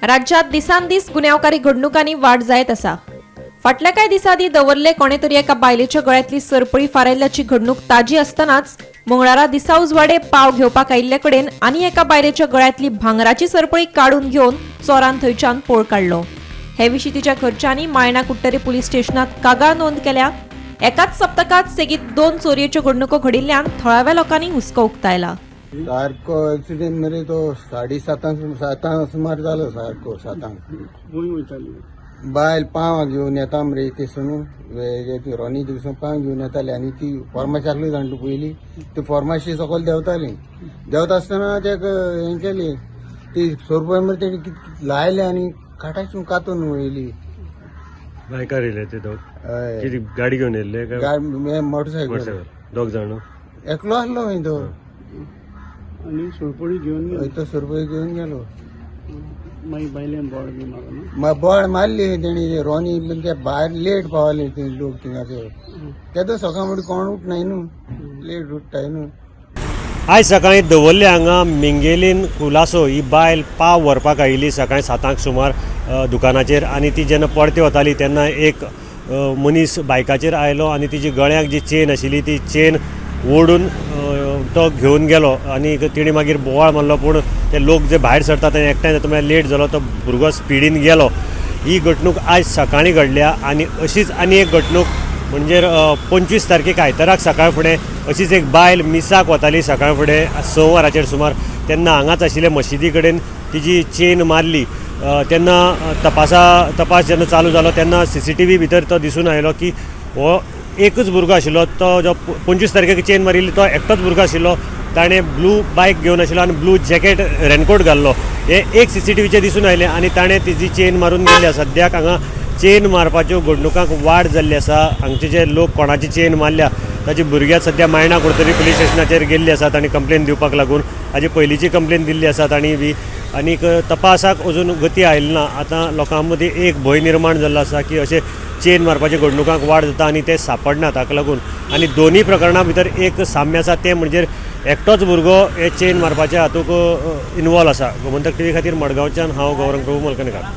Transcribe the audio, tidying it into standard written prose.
राज्यात दिसान दीस गुन्यांवकारी घडणुकांनी वाड जायत आसा. फाटल्या कांय दिसां आदीं दवर्ले कोणे तरी एका बायलेच्या गळ्यांतली सरपळी फारायल्ल्याची घडणूक ताजी आसतनाच मंगळारा दिसा उजवाडे पाव घेवपाक आयिल्ले कडेन आनी एका बायलेच्या गळ्यांतली भांगराची सरपळी काडून घेवन चोरान थंयच्यान पळ काडलो. हे विशीं तिच्या घरच्यांनी मायणा कुडटरे पुलीस स्टेशनात कागाळ नोंद केल्या. एकाच सप्तकात सेगीत 2 चोरयेच्यो घडणुको घडिल्ल्यान थळाव्या लोकांनी हुस्को उक्तायला. सारको एक्सिडेंट मरे तो 7:30 सातांक सुमार जालो, सारको 7. खंय वयताली? बायल पाव घेवन येता मरे ते न्हू रोनी दिवसून पाव घेवन येताली आनी ती फॉर्माशी आसली जाणटू पयली, ती फॉर्माशी सकयल देंवताली. देंवता आसतना तेका हें केली, ती सोरपय मरे तेणी कित लायले आनी काटासून कातून वयली. बायकार येयले ते दोग? हय. कितें गाडी घेवन येयल्ले काय? गाडी मोटरसायकल. मोटरसायकल दोग जाण? एकलो आसलो खंय तो. आनी सोरपळी घेवन हय, गेलो? तो सोरपय घेवन गेलो. मागीर बायलेन बोड बी मारून? बोळ मारली तेणी रोनी, पण ते भायर लेट पावले ते लोक थिंगासर. तेदो सकाळ फुडें कोण उठनाय न्हू, लेट उठताय न्हू. आयज सकाळीं दवर्ले हांगा मिंगेलीन कुलासो ही बायल पाव व्हरपाक आयिल्ली सकाळीं 7 सुमार दुकानाचेर आनी ती जेन्ना परती वताली तेन्ना एक मनीस बायकाचेर आयलो आनी तिजी गळ्याक जी चेन आशिल्ली ती चेन ओडून तो घेवन गेलो आनी तिणें मागीर बोवाळ मारलो, पूण ते लोक जे भायर सरतात ते एकठांय जाता म्हळ्यार लेट जालो, तो भुरगो स्पिडीन गेलो. ही घडणूक आयज सकाळीं घडल्या आनी अशीच आनी एक घडणूक म्हणजे 25 तारखेक आयताराक सकाळ फुडें अशीच एक बायल मिसाक वताली सकाळ फुडें 6 वरांचेर सुमार, तेन्ना हांगाच आशिल्ले मशिदी कडेन तिजी चेन मारली. तेन्ना तपास जेन्ना चालू जालो तेन्ना CCTV भितर तो दिसून आयलो की हो एकच भुरगो आशिल्लो, तो जो 25 तारखेक चेन मारिल्ली तो एकटोच भुरगो आशिल्लो. ताणें ब्लू बायक घेवन आशिल्लो आनी ब्लू जॅकेट रेनकोट घाल्लो, हे एक CCTVचेर दिसून आयलें आनी ताणें तिजी चेन मारून गेल्ली आसा. सद्याक हांगा चेन मारपाच्यो घडणुकांक वाड जाल्ली आसा. हांगचे जे लोक कोणाची चेन मारल्या ताची भुरग्यां सद्या मायणा कुडतरी पुलीस स्टेशनाचेर गेल्ली आसात आनी कंप्लेन दिवपाक लागून हाजे पयलींची कंप्लेन दिल्ली आसा तांणी बी आनीक तपासाक अजून गती आयली ना. आतां लोकां मदीं एक भंय निर्माण जाल्लो आसा की अशें चेन मारपाच्या घडणुकांक वाड जाता आनी ते सांपडनात. हाका लागून आनी दोनूय प्रकरणां भितर एक साम्य आसा, तें म्हणजे एकटोच भुरगो हे चेन मारपाच्या हातूंत इनवॉल्व आसा. गोमंतक टीव्ही खातीर मडगांवच्यान हांव गौरंग प्रभू मलकनकार.